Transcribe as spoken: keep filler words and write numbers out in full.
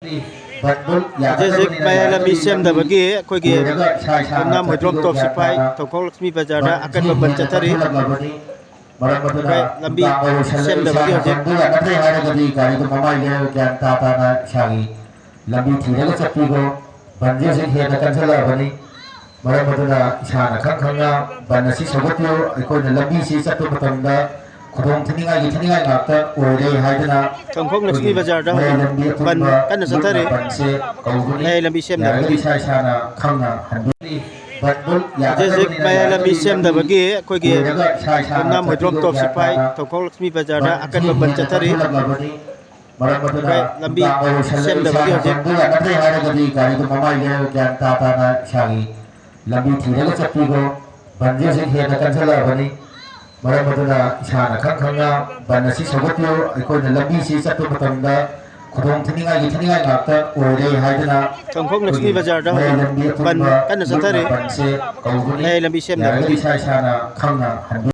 ꯍꯧꯖꯤꯛ ꯍꯧꯖꯤꯛ ꯃꯌꯥꯏ ꯂꯝꯕꯤ ꯁꯦꯝꯗꯕꯒꯤ ꯑꯩꯈꯣꯏꯒꯤ ꯌꯨꯝꯅꯥꯝ ꯍꯣꯏꯗ꯭ꯔꯣꯝ ꯇꯣꯞ ꯁꯤꯐꯥꯏ ꯊꯣꯡꯈꯣꯡ ꯂꯛꯁꯃꯤ ꯕꯖꯥꯔꯗ ꯑꯀꯟꯕ ꯕꯟ ꯆꯠꯊꯔꯤ꯫ ꯃꯔꯝ ꯑꯗꯨꯅ ꯂꯝꯕꯤ ꯁꯦꯝꯗꯕꯒꯤ ꯍꯧꯖꯤꯛ ꯍꯥꯏꯔꯒꯗꯤ ꯒꯥꯔꯤꯗꯨ ꯃꯃꯥꯏ ꯂꯩꯔꯒ ꯒ꯭ꯌꯥꯟ ꯇꯥ ꯇꯥꯅ ꯏꯁꯥꯒꯤ ꯂꯝꯕꯤ ꯊꯤꯔꯒ ꯆꯠꯄꯤꯈꯣ꯫ ꯕꯟꯁꯦ ꯍꯧꯖꯤꯛ ꯍꯦꯟꯅ ꯀꯟꯁꯤꯜꯂꯛꯑꯕꯅꯤ꯫ ꯃꯔꯝ ꯑꯗꯨꯅ ꯏꯁꯥꯅ ꯈꯪ ꯈꯪꯅ ꯕꯟ ꯑꯁꯤ ꯁꯧꯒꯠꯄꯤꯌꯨ꯫ ꯑꯩꯈꯣꯏꯅ ꯂꯝꯕꯤꯁꯤ ꯆꯠꯄ ꯃꯇꯝꯗ ꯈꯨꯗꯣꯡ ꯊꯤꯅꯤꯡꯉꯥꯏꯒꯤ ꯊꯤꯅꯤꯡꯉꯥꯏ ꯉꯥꯛꯇ ꯑꯣꯏꯔꯦ ꯍꯥꯏꯗꯅ ꯊꯣꯡꯈꯣꯡ ꯂꯛꯁꯃꯤ ꯑꯩꯈꯣꯏꯒꯤ ꯕꯖꯥꯔꯗ ꯃꯌꯥꯏ ꯍꯧꯖꯤꯛ ꯂꯝꯕꯤ ꯕꯟ ꯑꯄꯨꯟꯕ ꯀꯟꯅ ꯆꯠꯊꯔꯤ꯫ ꯕꯟꯁꯦ ꯀꯧꯕꯅꯤ꯫ ꯃꯌꯥꯏ ꯂꯝꯕꯤ ꯁꯦꯝꯗꯕꯒꯤ꯫ ꯌꯥꯔꯒꯗꯤ ꯏꯁꯥ ꯏꯁꯥꯅ ꯈꯪꯅ ꯍꯟꯕꯤꯌꯨ꯫ ꯕꯟ ꯕꯨꯜ ꯍꯧꯖꯤꯛ ꯍꯧꯖꯤꯛ ꯌꯥꯗꯕꯅꯤꯅ ꯃꯌꯥꯏ ꯂꯝꯕꯤ ꯌꯥꯔꯒꯗꯤ ꯁꯦꯝꯗꯕꯒꯤ ꯑꯩꯈꯣꯏꯒꯤ ꯀꯣꯏꯔꯒ ꯏꯁꯥ ꯏꯁꯥꯅ ꯌꯨꯝꯅꯥꯝ ꯍꯣꯏꯗ꯭ꯔꯣꯝ ꯆꯠꯄꯤꯌꯨ꯫ ꯇꯣꯞ ꯒ꯭ꯌꯥꯟ ꯁꯤꯐꯥꯏ ꯇꯥꯅ ꯊꯣꯡꯈꯣꯡ ꯂꯛꯁꯃꯤ ꯕꯖꯥꯔꯗ ꯕꯟꯁꯤ ꯑꯀꯟꯕ ꯕꯟ ꯍꯦꯟꯅ ꯆꯠꯊꯔꯤ꯫ ꯀꯟꯁꯤꯜꯂꯛꯂꯕꯅꯤ꯫ ꯃꯔꯝ ꯑꯗꯨꯅ ꯑꯩꯈꯣꯏ ꯂꯝꯕꯤ ꯅꯨꯡꯗꯥꯡ ꯑꯣꯏꯔꯁꯨ ꯁꯦꯝꯗꯕꯒꯤ ꯏꯁꯥꯅ ꯍꯧꯖꯤꯛ ꯈꯪꯕ ꯌꯥꯅꯗ꯭ꯔꯦ ꯍꯥꯏꯔꯒꯗꯤ ꯒꯥꯔꯤꯗꯨ ꯃꯃꯥꯏ ꯂꯩꯔꯒ ꯒ꯭ꯌꯥꯟ ꯇꯥ ꯇꯥꯅ ꯏꯁꯥꯒꯤ ꯂꯝꯕꯤ ꯊꯤꯔꯒ ꯆꯠꯄꯤꯈꯣ꯫ ꯕꯟꯁꯦ ꯍꯧꯖꯤꯛ ꯍꯦꯟꯅ ꯀꯟꯁꯤꯜꯂꯛꯑꯕꯅꯤ꯫ ꯃꯔꯝ ꯑꯗꯨꯅ ꯏꯁꯥꯅ ꯈꯪ ꯈꯪꯅ ꯕꯟ ꯑꯁꯤ ꯁꯧꯒꯠꯄꯤꯌꯨ꯫ ꯑꯩꯈꯣꯏꯅ ꯂꯝꯕꯤꯁꯤ ꯆꯠꯄ ꯃꯇꯝꯗ ꯈꯨꯗꯣꯡ ꯊꯤꯅꯤꯡꯉꯥꯏꯒꯤ ꯊꯤꯅꯤꯡꯉꯥꯏ ꯉꯥꯛꯇ ꯑꯣꯏꯔꯦ ꯍꯥꯏꯗꯅ ꯊꯣꯡꯈꯣꯡ ꯂꯛꯁꯃꯤ ꯑꯩꯈꯣꯏꯒꯤ ꯕꯖꯥꯔꯗ ꯃꯌꯥꯏ ꯍꯧꯖꯤꯛ ꯂꯝꯕꯤ ꯕꯟ ꯑꯄꯨꯟꯕ ꯀꯟꯅ ꯆꯠꯊꯔꯤ꯫ ꯕꯟꯁꯦ ꯀꯧꯕꯅꯤ꯫ ꯃꯌꯥꯏ ꯂꯝꯕꯤ ꯁꯦꯝꯗꯕꯒꯤ꯫ ꯌꯥꯔꯒꯗꯤ ꯏꯁꯥ ꯏꯁꯥꯅ ꯈꯪꯅ ꯍꯟꯕꯤꯌꯨ꯫